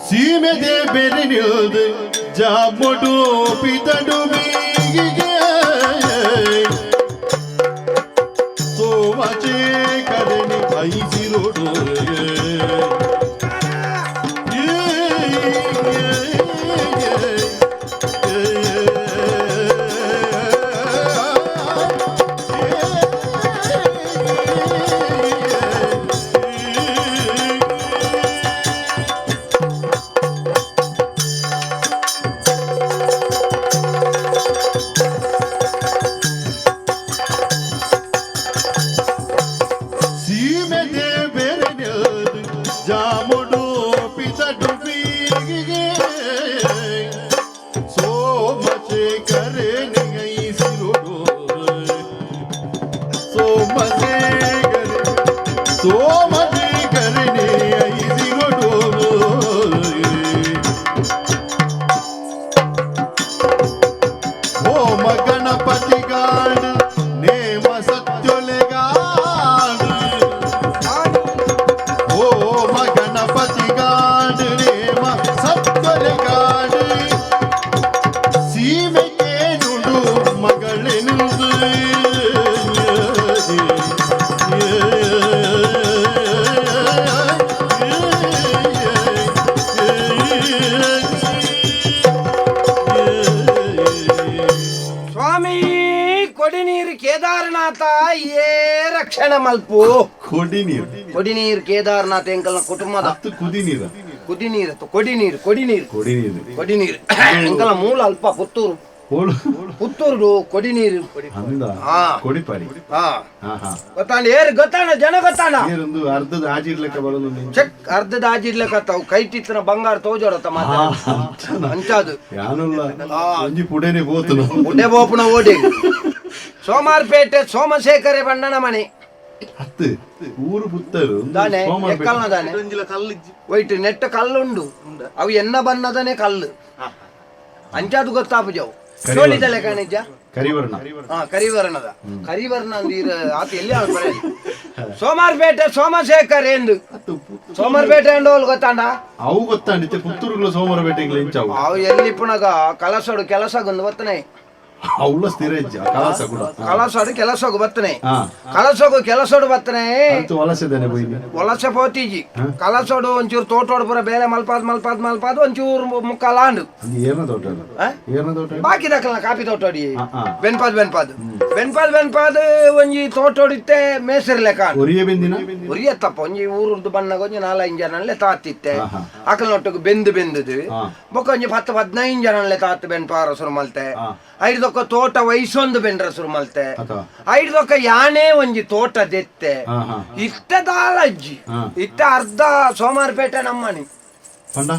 ಸೀಮೆದೆ ಬೆರಿ ನಿಲ್ದು ಜಾಮೊಡು ಪಿದಡು ಬೀಗಿಗೆ ಸೋಮಚೇ ಕರಣಿ ಐಸಿರೋಡು. ಸೀಮೆದೆ ಬೇರೆ ನಿಲ್ದು ಜಾಮುಡು ಪಿತಡು ಬೀಗಿಗೆ ಸೋಮಚೆ ಕರೆ ನಿಗೈಸಿರುಡು ಸೋಮಚೆ ಕರೆ ಸೋಮಚೆ ಕರೆ ಐಸಿರುಡು. ಓಮ ಗಣಪತಿ ಗಾಣ ನೇಮ ಸತ್ಯೊಲೆಗಾಣ. ಓಮ ಗಣಪತಿ ಗಾಣ ನೇಮ ಸತ್ಯೊಲೆಗಾಣ ಸೀಮೆಗೆ ನುಡು ಮಗಳೆನುದು. ಸ್ವಾಮಿ ಕೊಡಿನೀರು ಕೇದಾರನಾಥ ಏ ರಕ್ಷಣೆ ಮಲ್ಪು. ಕೊಡಿ ನೀರು. ಕೊಡಿನೀರು ಕೇದಾರನಾಥ ಎಂಕಲ್ನ ಕುಟುಂಬದ. ಹತ್ತು ಕುದಿ ನೀರು. ಕುದಿ ನೀರು, ಕೊಡಿನೀರು, ಕೊಡಿನೀರು. ಕೊಡಿ ನೀರು. ಕೊಡಿನೀರು ಎಂಕಲ್ನ ಮೂಲ ಅಲ್ಪ ಪುತ್ತೂರು. ಕೋಳು. ಪುತ್ತೂರು ಕೊಡಿನೀರು. ಅಂದ. ಹಾ. ಕೊಡಿಪಾಡಿ. ಹಾ. ಹಾ ಹಾ. ಗೊತ್ತಾಂಡ ಏರು ಗೊತ್ತಾಂಡ ಜನ ಗೊತ್ತಾಂಡ. ನೀರೊಂದು ಅರ್ಧದ ಆಜಿರ್ಲೆಕ್ಕ ಬರೋದು. ಚೆಕ್ ಅರ್ಧದ ಆಜಿಡ್ಲಕತ್ತಾವು ಕೈಟಿತ್ತಿನ ಬಂಗಾರ ತೋಜೋಡತ್ತ ಮಾತ ಅಂಚಾದು. ಯಾನುಲ್ಲ ಒಂಜಿ ಪುಡೇನೆ ಪೋತುನು. ಉಡ್ಡೆ ಬೋಪುನ ಓಡಿ ಸೋಮಾರ್ಪೇಟೆ ಸೋಮಶೇಖರೆ ಬಣ್ಣನ ಮನೆ. ಹತ್ತು ಊರು ಪುತ್ತರು. ದಾನೆ ಎಕ್ಕಲ್ನ ದಾನೆ ಒಯ್ಟ್ ನೆಟ್ಟ ಕಲ್ಲುಂಡು ಅವು ಎನ್ನ ಬಣ್ಣದನೆ ಕಲ್ಲು ಅಂಚಾದು ಗೊತ್ತಾಪುಜವು ಸೋಳಿದಲೆ ಕಾಣಿಜ. ಕರಿವರ್ಣ. ಹಾ, ಕರಿವರ್ಣದ ಕರಿವರ್ಣ ಅಂದೀರ ಆತ ಎಲ್ಲಿ ಆಳ್ಪರೆ ಸೋಮಾರ್ಪೇಟೆ ಸೋಮಶೇಖರ್ ಎಂದು. ಹತ್ತು ಸೋಮಾರ್ಪೇಟೆ ಅಂಡೋಲ್ ಗೊತ್ತಾಂಡ. ಅವು ಗೊತ್ತಾಂಡಿತ್ತೆ ಪುತ್ತೂರುಗಳ ಸೋಮವಾರಪೇಟೆಗಳ ಇಂಚವು. ಅವು ಎಲ್ಲಿ ಪುನಗ ಕಲಸೋಡು ಕೆಲಸಗೊಂದು ಬತ್ತನೆ. ಅವಳ ಸ್ಥಿರ ಇಜ್ಜ ಕಲಾಸ ಕೂಡ. ಕಲಸೋಡು ಕೆಲಸಗು ಬತ್ತನೆ. ಹಾ. ಕಲಸೋಗು ಕೆಲಸೋಡು ಬತ್ತನೆ. ಅಂತೂ ವಲಸೆದೇನೆ ಬೋಯ್ನಿ. ವಲಸೆ ಪೋತಿಜಿ ಕಲಸೋಡು ಒಂಚೂರು ತೋಟೋಡು ಪೂರ ಬೇಲೆ ಮಲ್ಪಾದ್ ಮಲ್ಪಾದ್ ಮಲ್ಪಾದ್ ಒಂಚೂರು ಮುಕ್ಕಾಲ ಆಂಡು. ಅದು ಏನ ತೋಟ? ಆ? ಏನ ತೋಟ? ಬಾಕಿ ದಕ್ಕಲ್ನ ಕಾಪಿ ತೋಟೋಡಿ. ಹಾ, ಹಾ. ಬೆನ್ಪಾದ್ ಬೆನ್ಪಾದ್ ಬೆನ್ಪಾದ್ ಬೆನ್ಪಾದ್ ಒಂಜಿ ತೋಟೋಡಿತ್ತೆ ಮೇಸರಿ ಲೆಕ್ಕ ಆಂಡ್. ಒರಿಯ ಬೆಂದಿನ. ಒರಿಯತ್ತಪ್ಪ ಒಂಜಿ ಊರುರ್ದು ಬಣ್ಣಗ ಒಂಜಿ ನಾಲೈದು ಜನಲ್ಲೇ ತಾತಿತ್ತೆ. ಆಹಾ. ಅಕಲ್ನೊಟ್ಟುಗು ಬೆಂದು ಬೆಂದುದು. ಹಾ. ಬೊಕ್ಕ ಒಂಜಿ 10 15 ಜನಲ್ಲೇ ತಾತು ಬೆನ್ಪಾರ ಶುರು ಮಲ್ತೆ. ಹಾ. ಐಡ್ದೊಕ್ಕ ತೋಟ ವಯಸ್ಸೊಂದು ಬೆಂಡ್ರ ಶುರು ಮಲ್ತೆ. ಅಥವಾ ಐಡ್ದೊಕ್ಕ ಯಾನೇ ಒಂಜಿ ತೋಟ ದೆತ್ತೆ. ಹಾ ಹಾ. ಇತ್ತ ದಾಲಜ್ಜಿ. ಹಾ. ಇತ್ತ ಅರ್ಧ ಸೋಮಾರಪೇಟೆ ನಮ್ಮನಿ. ಪಂಡ.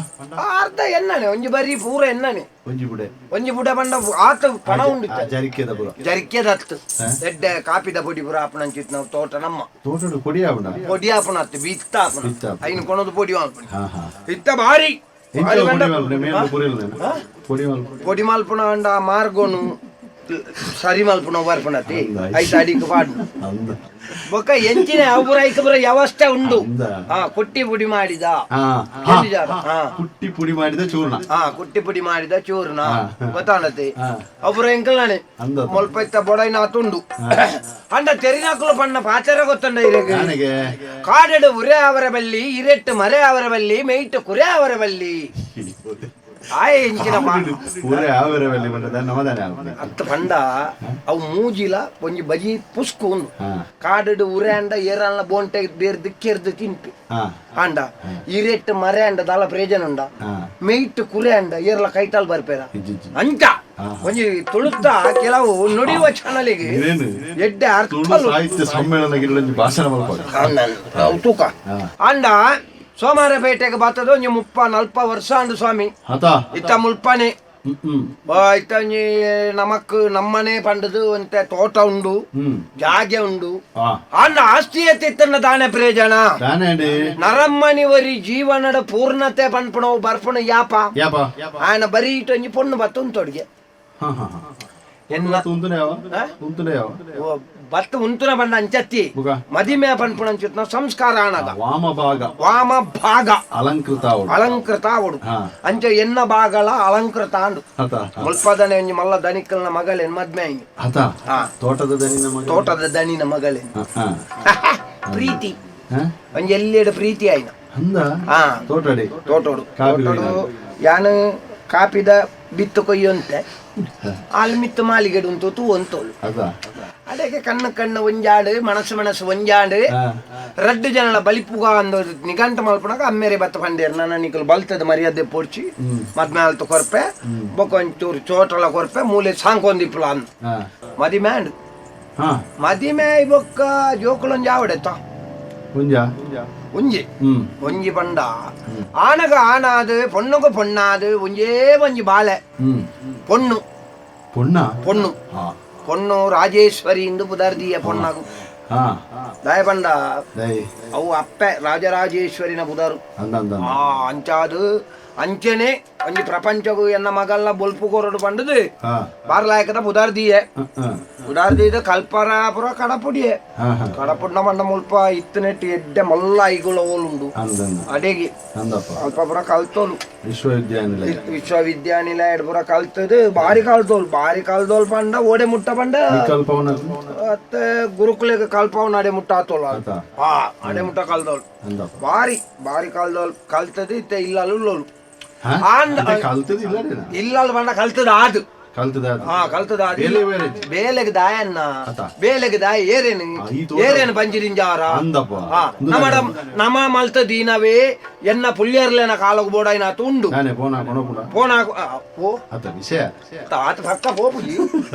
ಅರ್ಧ ಎನ್ನನೆ ಒಂಜಿ ಬರೀ ಪೂರ ಎನ್ನನೆ. ಒಂಜಿ ಬುಡೆ. ಒಂಜಿ ಬುಡ ಬಂಡ ಆತ ಪಣ ಉಂಡು. ಜರಿಕೆದ ಪುರ. ಜರಿಕೆದತ್ತು. ಹಾ? ಎಡ್ಡೆ ಕಾಪಿದ ಪೊಡಿ ಪೂರ ಆಪಣಂಚಿತ್ ನಾವು ತೋಟ ನಮ್ಮ. ತೋಟಡು ಕೊಡಿ ಆವಣ. ಪೊಡಿ ಆಪಣತ್ತು ಬಿತ್ತ ಆಪಣ. ಬಿತ್ತ ಆಪಣ. ಐನು ಕೊನದು ಪೊಡಿ ಆಪಣ. ಹಾ ಹಾ. ಇತ್ತ ಭಾರಿ ಎಂಚ ಭಾರಿ ಪೊಡಿ ಬಂಡ- ಮಲ್ಪುನೆ ಮೇಲ್ ಪುರಿಲ್ ಪೊಡಿ ಮಲ್ಪು. ಪೊಡಿ ಮಲ್ಪುನ ಅಂಡ ಮಾರ್ಗೋನು ಸರಿ ಮಲ್ಪುನ ಬರ್ಪಣತಿ. ಅಂದ. ಐತ ಅಡಿಕ್ ಪಾಡ್ನು. ಅಂದ. ಬೊಕ್ಕ ಎಂಚಿನ ಅವು ಪೂರ ಐಕ ಪೂರ ವ್ಯವಸ್ಥೆ ಉಂಡು. ಅಂದ. ಹಾ, ಕುಟ್ಟಿ ಪುಡಿ ಮಾಡಿದ. ಹಾ. ಎಲ್ಲಿ ಜಾಗ? ಹಾ. ಕುಟ್ಟಿ ಪುಡಿ ಮಾಡಿದ ಚೂರ್ಣ. ಹಾ, ಕುಟ್ಟಿ ಪುಡಿ ಮಾಡಿದ ಚೂರ್ಣ. ಹಾ. ಗೊತ್ತಾಣತಿ. ಹಾ. ಅಪುರ ಎಂಕಲ್ನಾನೆ. ಅಂದ. ಮೊಲ್ಪ ಇತ್ತ ಬೊಡೈನ ಆತುಂಡು ಅಂಡ ತೆರಿನಕುಲು ಪಣ್ಣ ಪಾತೆರ ಗೊತ್ತಂಡ ಇರೆಗ್. ನನಗೆ ಕಾಡೆಡು ಉರೆ ಅವರ ಬಲ್ಲಿ ಇರೆಟ್ಟು ಮರೆ ಅವರ ಬಲ್ಲಿ ಮೇಯ್ಟು ಕುರೆ ಅವರ ಬಲ್ಲಿ ಆಯೆ ಇಂಚಿನ ಪೂರೆ ಆವೆರ ಬಲ್ಲಿ ಬಂದ ನಮದಾನೆ ಆಲ್ಪನೆ. ಅತ್ತ ಪಂಡ ಅವು ಮೂಜಿಲ ಒಂಜಿ ಬಜಿ ಪುಸ್ಕು ಉಂದು. ಹಾ. ಕಾಡೆಡು ಉರೆ ಅಂಡ ಏರಲ್ಲ ಬೋಂಟೆ ಬೇರ್ದು ಕೆರ್ದು ತಿನ್ಪಿ. ಹಾ. ಅಂಡ ಇರೆಟ್ಟು ಮರೆ ಅಂಡ ದಾಲ ಪ್ರಯೋಜನ ಉಂಡ. ಹಾ. ಮೇಯ್ಟು ಕುರೆ ಅಂಡ ಏರ್ಲ ಕೈತಾಲ್ ಬರ್ಪೇರ. ಇಜ್ಜಿ ಇಜ್ಜಿ. ಅಂಚ ಒಂಜಿ ತುಳುತ್ತ ಕೆಲವು ನುಡಿಯುವ ಚಾನಲಿಗೆ ಇದೇನು ಎಡ್ಡೆ ತುಳು ಅರ್ಥ ಸಾಹಿತ್ಯ ಸಮ್ಮೇಳನ ಗಿರಳಂಜಿ ಭಾಷಣ ಮಲ್ಪಾಡು. ತೂಕ. ಹಾ. ಅಂಡ ಸೋಮಾರಪೇಟೆಗೆ ಬರ್ತದ ಒಂಜಿ 30 40 ವರ್ಷ ಅಂಡು ಸ್ವಾಮಿ. ಹತ. ಇತ್ತ ಮುಲ್ಪನೆ. ಹ್ಮ್ ಹ್ಮ್. ಇತ್ತ ಒಂಜಿ ನಮಕ್ ನಮ್ಮನೆ ಪಂಡದು ಒಂತೆ ತೋಟ ಉಂಡು. ಹ್ಮ್. ಜಾಗೆ ಉಂಡು. ಆ. ಅಂಡ ಆಸ್ತಿ ಎತ್ತಿತ್ತನ್ನ ದಾನೆ ಪ್ರಯೋಜನ. ದಾನೆ ಅಂಡಿ. ನರಮ್ಮನಿ ವರಿ ಜೀವನದ ಪೂರ್ಣತೆ ಪನ್ಪುಣವು ಬರ್ಪುಣ ಯಾಪ. ಯಾಪ. ಆಯನ ಬರೀ ಇಟ್ಟು ಒಂಜಿ ಪೊಣ್ಣು ಬತ್ತುಂತೊಡಿಗೆ. ಹಾ ಹಾ ಹಾ. ಎನ್ನ ಉಂತುನೆ ಯಾವ. ಹಾ? ಉಂತುನೆ ಯಾವ. ಓ, ಬತ್ತ ಉಂತುನ ಬಣ್ಣ ಅಂಚತ್ತಿ. ಬುಗ. ಮದಿಮೆ ಪನ್ಪುನ ಅಂಚಿತ್ನ ಸಂಸ್ಕಾರ ಆನಗ. ವಾಮ ಭಾಗ. ವಾಮ ಭಾಗ. ಅಲಂಕೃತ ಅವಳು. ಅಲಂಕೃತ ಅವಡು. ಅಂಚ ಎನ್ನ ಭಾಗಲ ಅಲಂಕೃತ ಅಂಡು. ಅತ. ಮುಲ್ಪದನೆ ಒಂಜಿ ಮಲ್ಲ ದನಿಕಲ್ನ ಮಗಳೇನ್ ಮದ್ಮೆ ಆಯ್ನಿ. ಅತ. ತೋಟದ ದನಿನ ಮಗ. ತೋಟದ ದನಿನ ಮಗಳೇನ್. ಪ್ರೀತಿ. ಹ? ಒಂಜಿ ಎಲ್ಲೆಡೆ ಪ್ರೀತಿ ಆಯ್ನ. ಅಂದ. ತೋಟಡಿ. ತೋಟೋಡು. ಕಾಪಿ. ತೋಟೋಡು ಯಾನು ಕಾಪಿದ ಬಿತ್ತು ಕೊಯ್ಯೊಂತೆ, ಆಲ್ ಮಿತ್ತು ಮಾಲಿಗೆಡು ಉಂತು ತೂ ಅಂತೋಳು. ಅದ. ಅದಕ್ಕೆ ಕಣ್ಣು ಕಣ್ಣು ಒಂಜಾಡು, ಮನಸ್ಸು ಮನಸ್ಸು ಒಂಜಾಡು. ರಡ್ಡು ಜನಲ ಬಲಿಪುಗ ಅಂದ ನಿಘಂಟು ಮಲ್ಪುನಾಗ ಅಮ್ಮೇರೆ ಬತ್ತ ಪಂಡೇರು, ನನ್ನ ನಿಕಲು ಬಲ್ತದ ಮರ್ಯಾದೆ ಪೋಡ್ಚಿ, ಮದ್ಮೆ ಆಲ್ತು ಕೊರ್ಪೆ, ಬೊಕ್ಕ ಒಂಚೂರು ಚೋಟಲ ಕೊರ್ಪೆ, ಮೂಲೆ ಸಾಂಕೊಂದಿಪ್ಪಲ ಅಂದ್. ಮದಿಮೆ ಆಂಡ್. ಮದಿಮೆ ಬೊಕ್ಕ ಜೋಕುಲೊಂಜಿ ಆವಡೆತ್ತ. ಒಂಜ. ಒಂಜಿ. ಒಂಜಿ ಪಂಡ ಆನಗ ಆನಾದು, ಪೊಣ್ಣುಗು ಪೊಣ್ಣಾದು, ಒಂಜೇ ಒಂಜಿ ಬಾಲೆ. ಪೊಣ್ಣು. ಪೊಣ್ಣ. ಪೊಣ್ಣು. ಪೊಣ್ಣು ರಾಜೇಶ್ವರಿ ಇಂದು ಪುದರ್ದಿಯ ಪೊಣ್ಣಗು. ದಾಯ ಪಂಡ ದೈ. ಅವು ಅಪ್ಪೆ ರಾಜರಾಜೇಶ್ವರಿನ ಪುದರು. ಅಂದ ಅಂದ. ಆ ಅಂಚಾದು ಅಂಚನೆ ಒಂಜಿ ಪ್ರಪಂಚಗು ಎನ್ನ ಮಗಲ್ನ ಬೊಲ್ಪು ಕೊರಡು ಪಂಡದು. ಬಾರ್ಲಾಯಕದ ಪುದರ್ದಿಯೆ. ಪುದರ್ದಿದ ಕಲ್ಪರಾಪುರ ಕಡಪುಡಿಯೆ. ಹಾ ಹಾ ಕಡಪುಡ್ನ ಮಂಡ ಮುಲ್ಪ ಇತ್ತನೆಟ್ಟು ಎಡ್ಡೆ ಮಲ್ಲ ಐಗುಳ ಓಲುಂಡು. ಅಂದ ಅಂದ. ಅಡೆಗೆ. ಅಂದಪ್ಪ. ಅಲ್ಪ ಪುರ ಕಲ್ತೋಲು. ವಿಶ್ವವಿದ್ಯಾನಿಲಯ. ವಿಶ್ವವಿದ್ಯಾನಿಲಯ ಪೂರ ಕಲ್ತದು, ಬಾರಿ ಕಾಲ್ದೋಲ್, ಬಾರಿ ಕಾಲ್ದೋಲ್ ಪಂಡ ಓಡೆ ಮುಟ್ಟ ಪಂಡ. ಕಲ್ಪವನ. ಅತ್ತೆ ಗುರುಕುಲೆಗ್ ಕಲ್ಪವನ ಅಡೆ ಮುಟ್ಟ ಆತೋಲ್. ಆತ. ಅಡೆ ಮುಟ್ಟ ಕಲ್ದೋಲ್. ಅಂದಪ್ಪ. ಬಾರಿ ಬಾರಿ ಕಾಲ್ದೋಲ್ ಕಲ್ತದು, ಇತ್ತೆ ಇಲ್ಲಲು ಉಳ್ಳೋಲು. ಇತ್ತೆ ಕಲ್ತದ ಇಲ್ಲ. ಇಲ್ಲಲ್ ಪಂಡ ಕಲ್ತದ ಆದು. ಕಲ್ತದ. ಕಲ್ತದ ಆದು. ಬೇಲೆ ಬೇರೆ. ಬೇಲೆಗ್ ದಾಯನ್ನ. ಆತ. ಬೇಲೆಗ್ ದಾಯ ಏರೇನು. ಈ ತೋಟ. ಏರೇನು ಬಂಜಿರಿಂಜಾರ. ಅಂದಪ್ಪ. ನಮಡ ನಮ ಮಲ್ತ ದೀನವೇ ಎನ್ನ ಪುಲ್ಯರ್ಲೆನ ಕಾಲಗ್ ಬೋಡಾಯಿನ ಆತ ಉಂಡು. ನಾನೇ ಪೋನ ಕೊಣಪುಡ. ಪೋನ ಪೋ. ಅತ ವಿಷಯ. ಆತ ಪಕ್ಕ ಪೋಪುಜಿ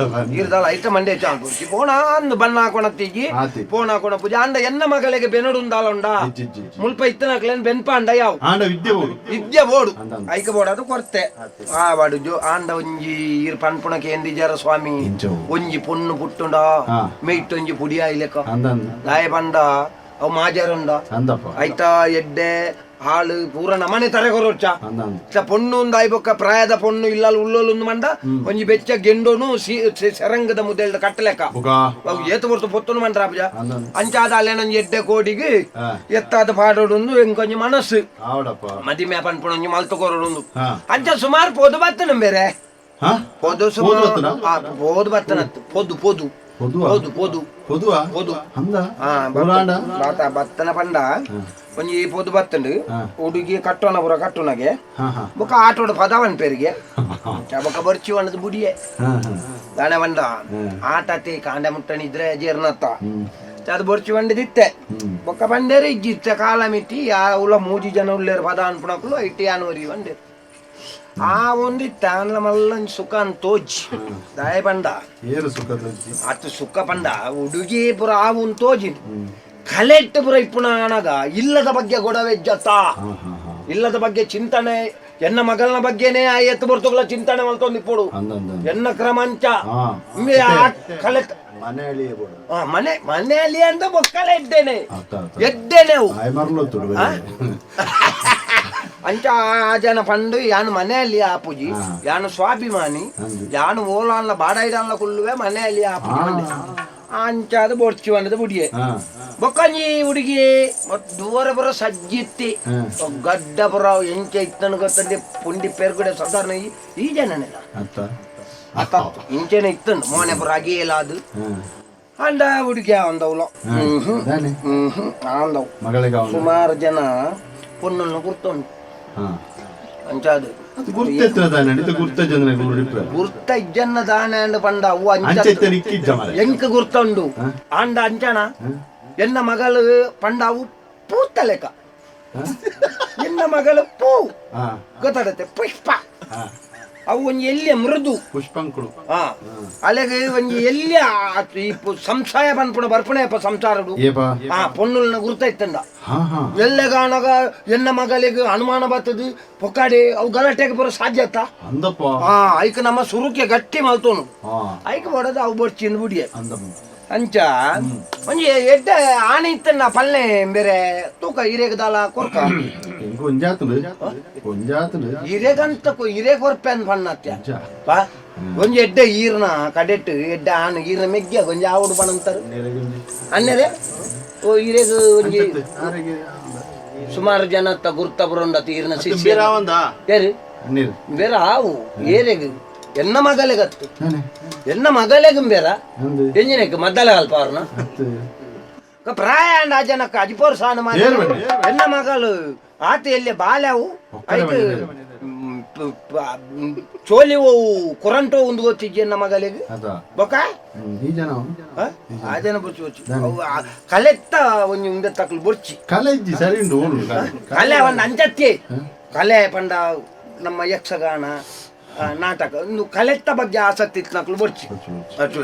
ಈರ್ದಾಲ ಐತ ಮಂಡೆ ಚಾಂಪುಜಿ ಪೋಣ ಅಂದು ಬಣ್ಣ ಕೊಣತ್ತಿಜಿ. ಆತಿ. ಪೋಣ ಕೊಣಪುಜಿ ಅಂಡ ಎನ್ನ ಮಗಳಿಗೆ ಬೆನಡುಂದಾಲ ಉಂಡ. ಇಜ್ಜಿ, ಇಜ್ಜಿ, ಇಜ್ಜಿ. ಮುಲ್ಪ ಇತ್ತನಕ್ಲೇನ್ ಬೆನ್ಪಾಂಡ ಯಾವು. ಆಂಡ ವಿದ್ಯೆ ಬೋಡು. ವಿದ್ಯೆ ಬೋಡು. ಅಂದ ಅಂದ. ಐಕ ಬೋಡದು ಕೊರ್ತೆ ಆ ವಾಡು ಜೋ ಆಂಡ ಒಂಜಿ ಈರ್ ಪನ್ಪುಣ ಕೇಂದಿಜಾರ ಸ್ವಾಮಿ. ಇಂಚವು. ಒಂಜಿ ಪೊಣ್ಣು ಪುಟ್ಟುಂಡ ಮೆಯ್ಟ್ ಒಂಜಿ ಪುಡಿ ಆಯ್ಲೆಕ. ಅಂದ ಅಂದ. ದಾಯ ಪಂಡ ಅವು ಮಾಜರುಂಡ. ಅಂದಪ್ಪ. ಐತ ಎಡ್ಡೆ ಹಾಳು ಪೂರ ನಮನೆ ತರೆ ಕೊರೊಚ್ಚ. ಅಂದ ಅಂದ. ಇತ್ತ ಪೊಣ್ಣು ಒಂದು ಆಯ್ಬೊಕ್ಕ ಪ್ರಾಯದ ಪೊಣ್ಣು ಇಲ್ಲಲ್ ಉಳ್ಳೋಲುಂದು ಮಂಡ ಒಂಜಿ ಬೆಚ್ಚ ಗೆಂಡೋನು ಸೆರಂಗದ ಮುದ್ದೆಲ್ದ ಕಟ್ಟಲೆಕ್ಕ. ಬುಗ. ಅವು ಏತು ಹೊರ್ತು ಪೊತ್ತುನು ಮಂಡ್ರ ಅಪ್ಜ. ಅಂದ ಅಂದ. ಅಂಚಾದ ಅಲ್ಲೇನೊಂಜಿ ಎಡ್ಡೆ ಕೋಡಿಗೆ ಎತ್ತಾದ ಪಾಡೋಡುಂದು ಎಂಕೊಂಜಿ ಮನಸ್ಸು. ಆವಡಪ್ಪ. ಮದಿಮೆ ಪನ್ಪುಣ ಒಂಜಿ ಮಲ್ತು ಕೊರೊಡುಂದು. ಅಂಚ ಸುಮಾರು ಪೋದು ಬತ್ತನ ಬೇರೆ. ಪೋದು. ಪೋದು ಸುಮಾರು ಬತ್ತನ? ಪೋದು ಬತ್ತನತ್ತು, ಪೊದು ಪೊದು. ಪೊದುವ? ಪೊದು ಪೊದು. ಪೊದುವ. ಪೊದು. ಅಂದ. ಪುರಾಣ. ಬಾತ ಬತ್ತನ ಪಂಡ ಒಂಜಿ ಪೊದು ಬತ್ತಂಡು. ಹುಡುಗಿ ಕಟ್ಟೋಣ ಪುರ ಕಟ್ಟುನಗೆ. ಹಾ ಹಾ ಬೊಕ್ಕ ಆಟೋಡು ಪದವನ್ ಪೆರಿಗೆ ಬೊಕ್ಕ ಬರ್ಚಿ ವಣ್ಣದ ಬುಡಿಯೆ. ಹಾ ಹಾ ದಾನೆ ಬಂಡ ಆಟತಿ ಕಾಂಡೆ ಮುಟ್ಟಣಿದ್ರೆ ಜೀರ್ಣತ್ತ ಅದು ಬೊರ್ಚಿ ಬಂಡಿದಿತ್ತೆ. ಬೊಕ್ಕ ಬಂಡೇರಿ ಇಜ್ಜಿತ್ತೆ ಕಾಲ ಮಿತಿ ಆ ಉಲ್ಲ ಮೂಜಿ ಜನ ಉಲ್ಲೇರು ಪದ ಅನ್ಪುಣಕುಲು ಇಟ್ಟಿ ಆನುವರಿ ಬಂಡೇರು ಆ ಒಂದಿತ್ತೆ ಆನ್ಲ ಮಲ್ಲಂಜಿ ಸುಖ ಅಂತ ತೋಜಿ ದಾಯ ಬಂಡ. ಏರು ಸುಖ ತೋಜಿ. ಅತ್ತು ಸುಖ ಪಂಡ ಹುಡುಗಿ ಪುರ ಆವುನ್ ತೋಜಿ ಕಲೆಕ್ಟ್ ಪುರ ಇಪ್ಪುನ ಆನಗ ಇಲ್ಲದ ಬಗ್ಗೆ ಗೊಡವೆಜ್ಜತ್ತ. ಹಾ ಹಾ ಹಾ ಇಲ್ಲದ ಬಗ್ಗೆ ಚಿಂತನೆ, ಎನ್ನ ಮಗಳನ ಬಗ್ಗೆನೇ ಆ ಎತ್ತು ಬರ್ತುಗಳ ಚಿಂತನೆ ಮಲ್ತೊಂದು ಇಪ್ಪುಡು. ಅಂದ ಅಂದ ಅಂದ. ಎನ್ನ ಕ್ರಮಂಚ ಇಂಬೆ ಆ ಕಲೆಕ್ಟ್ ಮನೆ ಅಳಿಯೇ ಬೋಡು. ಮನೆ ಮನೆಯಲ್ಲಿ ಅಂತ ಬೊಕ್ಕಲ ಇದ್ದೇನೆ. ಅತ್ತ ಅತ್ತ. ಎದ್ದೇನೆ ಅವು. ಆಯ್ ಮರ್ಲೊತ್ತುಡು ಬೇರೆ. ಅಂಚ ಆ ಜನ ಪಂಡು ಯಾನು ಮನೆಯಲ್ಲಿ ಆಪುಜಿ, ಯಾನು ಸ್ವಾಭಿಮಾನಿ. ಅಂದು. ಯಾನು ಓಲಾನ್ಲ ಬಾಡೈಡಾನ್ಲ ಕುಳ್ಳುವೆ ಮನೆಯಲ್ಲಿ ಆಪುಜಿ ಪಂಡೆ. ಅಂಚಾದ ಬೊರ್ಚಿ ಬಂದದ ಬುಡಿಯೆ. ಬೊಕ್ಕಂಜಿ ಹುಡುಗಿ ದೂರ ಬರೋ ಸಜ್ಜಿತ್ತಿ. ಗಡ್ಡ ಬರೋ ಎಂಚ ಇತ್ತನು ಗೊತ್ತಂದೆ ಪುಂಡಿ ಪೆರ್ಗುಡೆ ಸಾಧಾರಣ ಈ ಜನನೆಲ್ಲ. ಅತ್ತ. ಅತ್ತ ಇಂಚೆನೆ ಇತ್ತನು ಮೋನೆ ಪುರ ಅಗಿಯಲಾದು. ಅಂಡ ಹುಡುಗಿ ಅಂದವಳು. ದಾನೆ. ಹ್ಮ್ ಹ್ಮ್ ಆಂದವು. ಮಗಳಿಗೆ ಅವನು. ಸುಮಾರು ಜನ ಪೊಣ್ಣನ್ನು ಗುರ್ತುಂಟು. ಅಂಚಾದು. ಅದು ಗುರ್ತೆತ್ತಿನ ದಾನೆ ಅಡಿತ ಗುರ್ತ ಜನ ಗುರುಡಿಪ್ಪ. ಗುರ್ತ ಇಜ್ಜನ್ನ ದಾನೆ ಅಂಡ್ ಪಂಡ ಅವು ಅಂಚ. ಅಂಚೆತ್ತ ನಿಕ್ಕಿಜ್ಜ ಮರೆ. ಎಂಕ್ ಗುರ್ತುಂಡು ಆಂಡ ಅಂಚನ ಎನ್ನ ಮಗಳು ಪಂಡ ಅವು ಪೂತ್ತಲೆಕ, ಎನ್ನ ಮಗಳು ಪೂ ಗೊತ್ತಾಗತ್ತೆ ಪುಷ್ಪ. ಅವು ಒಂಜಿ ಎಲ್ಲಿಯ ಮೃದು. ಪುಷ್ಪಂಕುಳು. ಅಲೆಗ್ ಒಂಜಿ ಎಲ್ಲಿಯ ಈ ಸಂಶಯ ಪನ್ಪುಣ ಬರ್ಪುಣೆ ಅಪ್ಪ ಸಂಸಾರಡು. ಏಪ. ಆ ಪೊಣ್ಣುಲ್ನ ಗುರ್ತ ಇತ್ತಂಡ. ಹಾ ಹಾ ಎಲ್ಲೆಗಾನಗ ಎನ್ನ ಮಗಳಿಗೆ ಅನುಮಾನ ಬರ್ತದೆ ಪೊಕ್ಕಾಡಿ ಅವು ಗಲಾಟೆಗೆ ಬರೋ ಸಾಧ್ಯತ. ಅಂದಪ್ಪ. ಐಕ್ ನಮ್ಮ ಸುರುಕೆ ಗಟ್ಟಿ ಮಲ್ತೋನು. ಐಕ್ ಬಡದ ಅವು ಬೊಡ್ಚಿಂದು ಬುಡಿಯೆ. ಅಂದಪ್ಪ. ಅಂಚ ಒಂಜಿ ಎಡ್ಡೆ ಆಣೆ ಇತ್ತಣ್ಣ ಪಲ್ಲೆ ಬೇರೆ ತೂಕ ಹಿರೇಗದಾಲ ಕೊರ್ಕ. ಒಂಜಾತುಂಡು ಒಂಜಾತುಂಡು ಇರೆಗಂತ ಇರೆ ಕೊರ್ಪೆನ್ ಪಣ್ಣತ್ಯ ಬಾ ಒಂಜಿ ಎಡ್ಡೆ ಈರ್ನ ಕಡೆಟ್ ಎಡ್ಡೆ ಆನ್ ಈರ್ನ ಮೆಗ್ಯ ಒಂಜಿ ಆವುಡು ಪಣಂತಾರೆ ಅನ್ನರೆ ಓ ಇರೆಗ್ ಒಂಜಿ ಸುಮಾರು ಜನತ್ತ ಗುರ್ತ ಬರೋಂಡತ್ ಈರ್ನ ಶಿಷ್ಯ ಯಾರು ಬೇರೆ ಆವು ಏರೆಗ್ ಎನ್ನ ಮಗಲೆಗತ್ತು ಎನ್ನ ಮಗಲೆಗ್ ಬೇರ ಎಂಜಿನಕ್ಕೆ ಮದ್ದಲೆ ಅಲ್ಪ ಅವ್ರನ್ನ ಪ್ರಾಯ ಅಂಡ ಆ ಜನಕ್ಕೆ ಅಜಿಪೋರ್ ಸಾನ ಮಾಡಿ ಎನ್ನ ಮಗಳು ಆತ ಎಲ್ಲಿ ಬಾಲ್ಯವು ಐತು ಚೋಲಿ ಹೋವು ಕುರಂಟೋ ಒಂದು ಗೊತ್ತಿಜ್ಜಿ ಎನ್ನ ಮಗಳಿಗೆ ಬೊಕ ಈ ಜನ ಆ ಜನ ಬೊಚ್ಚಿ ಬೊಚ್ಚಿ ಕಲೆತ್ತ ಒಂಜಿ ಉಂದೆ ತಕ್ಲು ಬೊರ್ಚಿ ಕಲೆ ಇಜ್ಜಿ ಸರಿ ಉಂಡು ಓಡು ಕಲೆ ಒಂದು ಅಂಚತ್ತಿ ಕಲೆ ಪಂಡ ನಮ್ಮ ಯಕ್ಷಗಾನ ನಾಟಕ ಒಂದು ಕಲೆತ್ತ ಬಗ್ಗೆ ಆಸಕ್ತಿ ಇತ್ತು ಬೊರ್ಚಿ ಅಚ್ಚು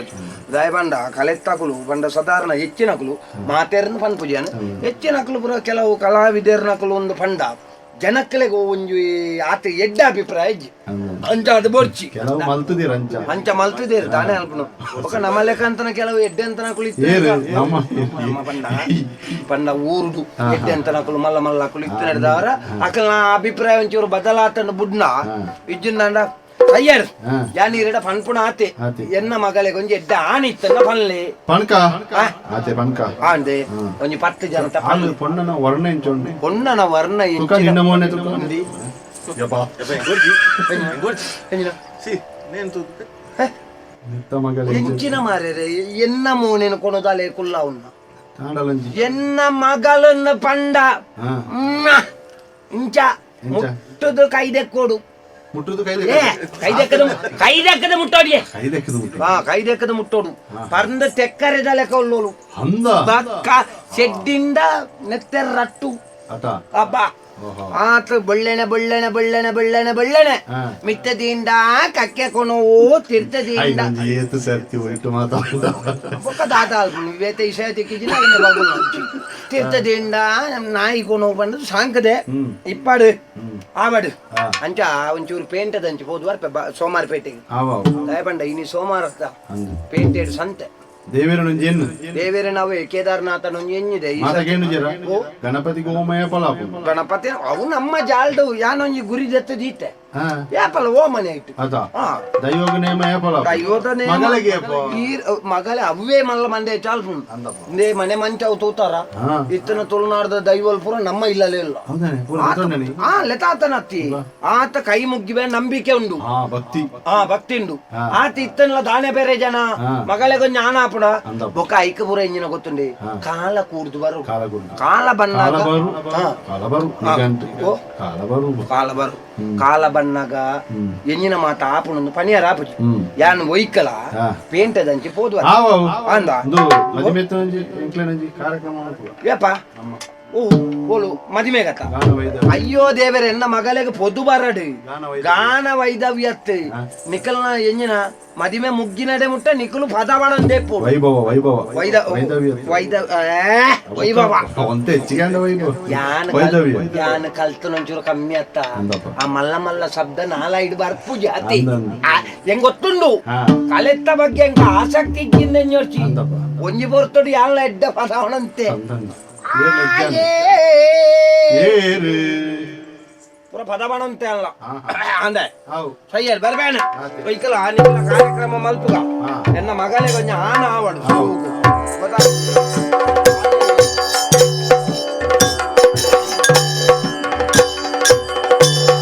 ದಾಯ ಪಂಡ ಕಲೆತ್ತಕುಲು ಪಂಡ ಸಾಧಾರಣ ಹೆಚ್ಚಿನಕುಲು ಮಾತೇರ್ನ ಪನ್ಪುಜಾನ ಹೆಚ್ಚಿನಕುಲು ಪೂರ ಕೆಲವು ಕಲಾವಿದರ್ನಕುಲು ಒಂದು ಪಂಡ ಜನಕ್ಕಲೆಗ್ ಒಂಜಿ ಆತ ಎಡ್ಡ ಅಭಿಪ್ರಾಯ ಇಜ್ಜಿ ಅಂಚ ಅದು ಬೊರ್ಚಿ ಕೆಲವು ಮಲ್ತದಿರ ಅಂಚ ಅಂಚ ಮಲ್ತದೇರು ತಾನೇ ಅಲ್ಪನು ఒక ನಮ್ಮ ಲೆಕ್ಕಂತನ ಕೆಲವು ಎಡ್ಡೆ ಅಂತನಕುಲು ಇತ್ತು ನಮ್ಮ ನಮ್ಮ ಪಂಡ ಪಂಡ ಊರುಡು ಎಡ್ಡೆ ಅಂತನಕುಲು ಮಲ್ಲ ಮಲ್ಲಕುಲು ಇತ್ತು ನಡೆದವರ ಅಕಲ್ನ ಅಭಿಪ್ರಾಯ ಒಂಚೂರು ಬದಲಾತನ ಬುಡ್ನ ಇಜ್ಜಿಂದಾಂಡ ಅಯ್ಯರ್ ಯಾನ್ ಇರಡ ಪನ್ಪುಣ ಆತೆ ಎನ್ನ ಮಗಳಿಗೆ ಒಂಜಿ ಎಡ್ಡೆ ಆಣಿ ಇತ್ತನ್ನ ಪನ್ಲೆ ಪಣ್ಕ ಆತೆ ಪಣ್ಕ ಆಂದೆ ಒಂಜಿ 10 ಜನ ಪೊಣ್ಣನ ವರ್ಣ ಎಂಚೊಂಡೆ ಪೊಣ್ಣನ ವರ್ಣ ತುಕ ನಿನ್ನ ಮೋನೆ ತುಕ ಎಂಚಿನ ಮಾರ್ರೆ ಎನ್ನ ಮೋನೆನ ಕೊನದಾಲೆ ಕುಲ್ಲ ಉನ್ನ ಎನ್ನ ಮಗಳನ್ನ ಪಂಡ ಇಂಚ ಮುಟ್ಟುದು ಕೈದೆಕ್ಕೋಡು ಮುಟ್ಟುದು ಕೈದೆಕ್ಕದ ಕೈದೆಕ್ಕದ ಮುಟ್ಟೋಡಿಯೇ ಕೈದೆಕ್ಕದ ಮುಟ್ಟೋಡು ಹಾ ಕೈದೆಕ್ಕದ ಮುಟ್ಟೋಡು ಪರ್ಂದ ತೆಕ್ಕರೆದ ಲೆಕ್ಕ ಉಳ್ಳೋಳು ಅಂದ ಬಕ್ಕ ಶೆಡ್ಡಿಂದ ನೆತ್ತೆರ್ ರಟ್ಟು ಅಬ್ಬಾ ಆತ ಬೊಳ್ಳೆಣೆ ಬೊಳ್ಳೆಣೆ ಬೊಳ್ಳೆಣೆ ಬೊಳ್ಳೆಣೆ ಬೊಳ್ಳೆಣೆ ಮಿತ್ತದಿಂದ ಕಕ್ಕೆ ಕೊನವು ತಿರ್ತದಿಂದ ಏತು ಸರ್ತಿ ಹೋಯ್ತು ಬೊಕ್ಕ ದಾದ ಬೇತೆ ಇಷಯ ತಿಕ್ಕಿಜಿನ ತಿರ್ತದಿಂದ ನಾಯಿ ಕೊನವು ಬಂದು ಸಾಂಕದೆ ಇಪ್ಪಾಡು ಆವಡು ಅಂಚ ಒಂಚೂರು ಪೇಂಟದಂಚ ಹೋದ್ ವಾರ ಸೋಮಾರ ಪೇಟೆಗೆ ದಯಪಂಡ ಇನಿ ಸೋಮಾರ ಪೇಂಟೆಡ್ ಸಂತೆ ದೇವೇರನೊಂಜಿ ಎನ್ನು ದೇವೇರ ನಾವು ಕೇದಾರನಾಥನೊಂಜಿ ಎನ್ನಿದೆ ಗಣಪತಿ ಗೋಮಯ ಪಲಾಪು ಗಣಪತಿ ಅವು ನಮ್ಮ ಜಾಲ್ಡು ಯಾನೊಂಜಿ ಗುರಿ ದತ್ತ ದೀತೆ ಯಾಪಲ ಓ ಮನೆ ಇಟ್ಟು ದೈವಗ ನೇಮ ಯಾಪಲ ದೈವದ ನೇಮ ಮಗಳಿಗೆ ಮಗಲೆ ಅವೇ ಮಲ್ಲ ಮಂದೆ ಚಾಲ್ಪು ಇಂದೇ ಮನೆ ಮಂಚ ಅವು ತೂತಾರ ಇತ್ತನ ತುಳುನಾಡ್ದ ದೈವಲ್ ಪೂರ ನಮ್ಮ ಇಲ್ಲಲೇ ಇಲ್ಲ ಆ ಲೆತಾತನತ್ತಿ ಆತ ಕೈ ಮುಗ್ಗಿವೆ ನಂಬಿಕೆ ಉಂಡು ಭಕ್ತಿ ಆ ಭಕ್ತಿ ಉಂಡು ಆತ ಇತ್ತನ್ಲ ದಾನೆ ಬೇರೆ ಜನ ಮಗಳಿಗೆ ಜ್ಞಾನ ಆಪುಣ ಬೊಕ್ಕ ಐಕ ಪೂರ ಎಂಜಿನ ಗೊತ್ತುಂಡಿ ಕಾಲ ಕೂಡ್ದು ಬರು ಕಾಲ ಬನ್ನಾಗ ಕಾಲ ಬರು ಕಾಲ ಬನ್ನಾಗ ಎಂಜಿನ ಮಾತ ಆಪುಣೊಂದು ಪನಿಯಾರ ಆಪುಜಿ ಯಾನ್ ಒಯ್ಕಲ ಪೇಂಟದಂಚಿ ಪೋದು ಅಂದ ಏಪ ಓ ಓಲು ಮದಿಮೆ ಗತ ಅಯ್ಯೋ ದೇವರೇ ಎನ್ನ ಮಗಲೆಗೆ ಪೊದು ಬರಡು ಗಾನ ವೈದವ್ಯತ್ ನಿಕಲ್ನ ಎಂಜಿನ ಮದಿಮೆ ಮುಗ್ಗಿನಡೆ ಮುಟ್ಟ ನಿಕಲು ಪದವಣ ದೇಪು ವೈಭವ ವೈಭವ ವೈದ ವೈದ ವೈಭವ ಯಾನ್ ಯಾನ್ ಕಲ್ತನೊಂಚೂರು ಕಮ್ಮಿ ಅತ್ತ ಆ ಮಲ್ಲ ಮಲ್ಲ ಶಬ್ದ ನಾಲೈಡ್ ಬರ್ಪು ಜಾತಿ ಹೆಂಗ್ ಗೊತ್ತುಂಡು ಕಲೆತ್ತ ಬಗ್ಗೆ ಹೆಂಗ ಆಸಕ್ತಿ ಇದ್ದಿಂದ ಎಂಜೋರ್ಚಿ ಒಂಜಿ ಪೊರ್ತುಡು ಯಾನ್ಲ ಎಡ್ಡ ಪದವಣಂತೆ ಪೂರ ಪದವಣಂತೆ ಅಲ್ಲ ಅಂದೆ ಸಯ್ಯರ್ ಬರ್ಬೇಣ ಒಯ್ಕಲ ನಿನ್ನ ಕಾರ್ಯಕ್ರಮ ಮಲ್ಪುಗ ಎನ್ನ ಮಗನೇ ಕೊಂಚ ಆನ ಆವಡು.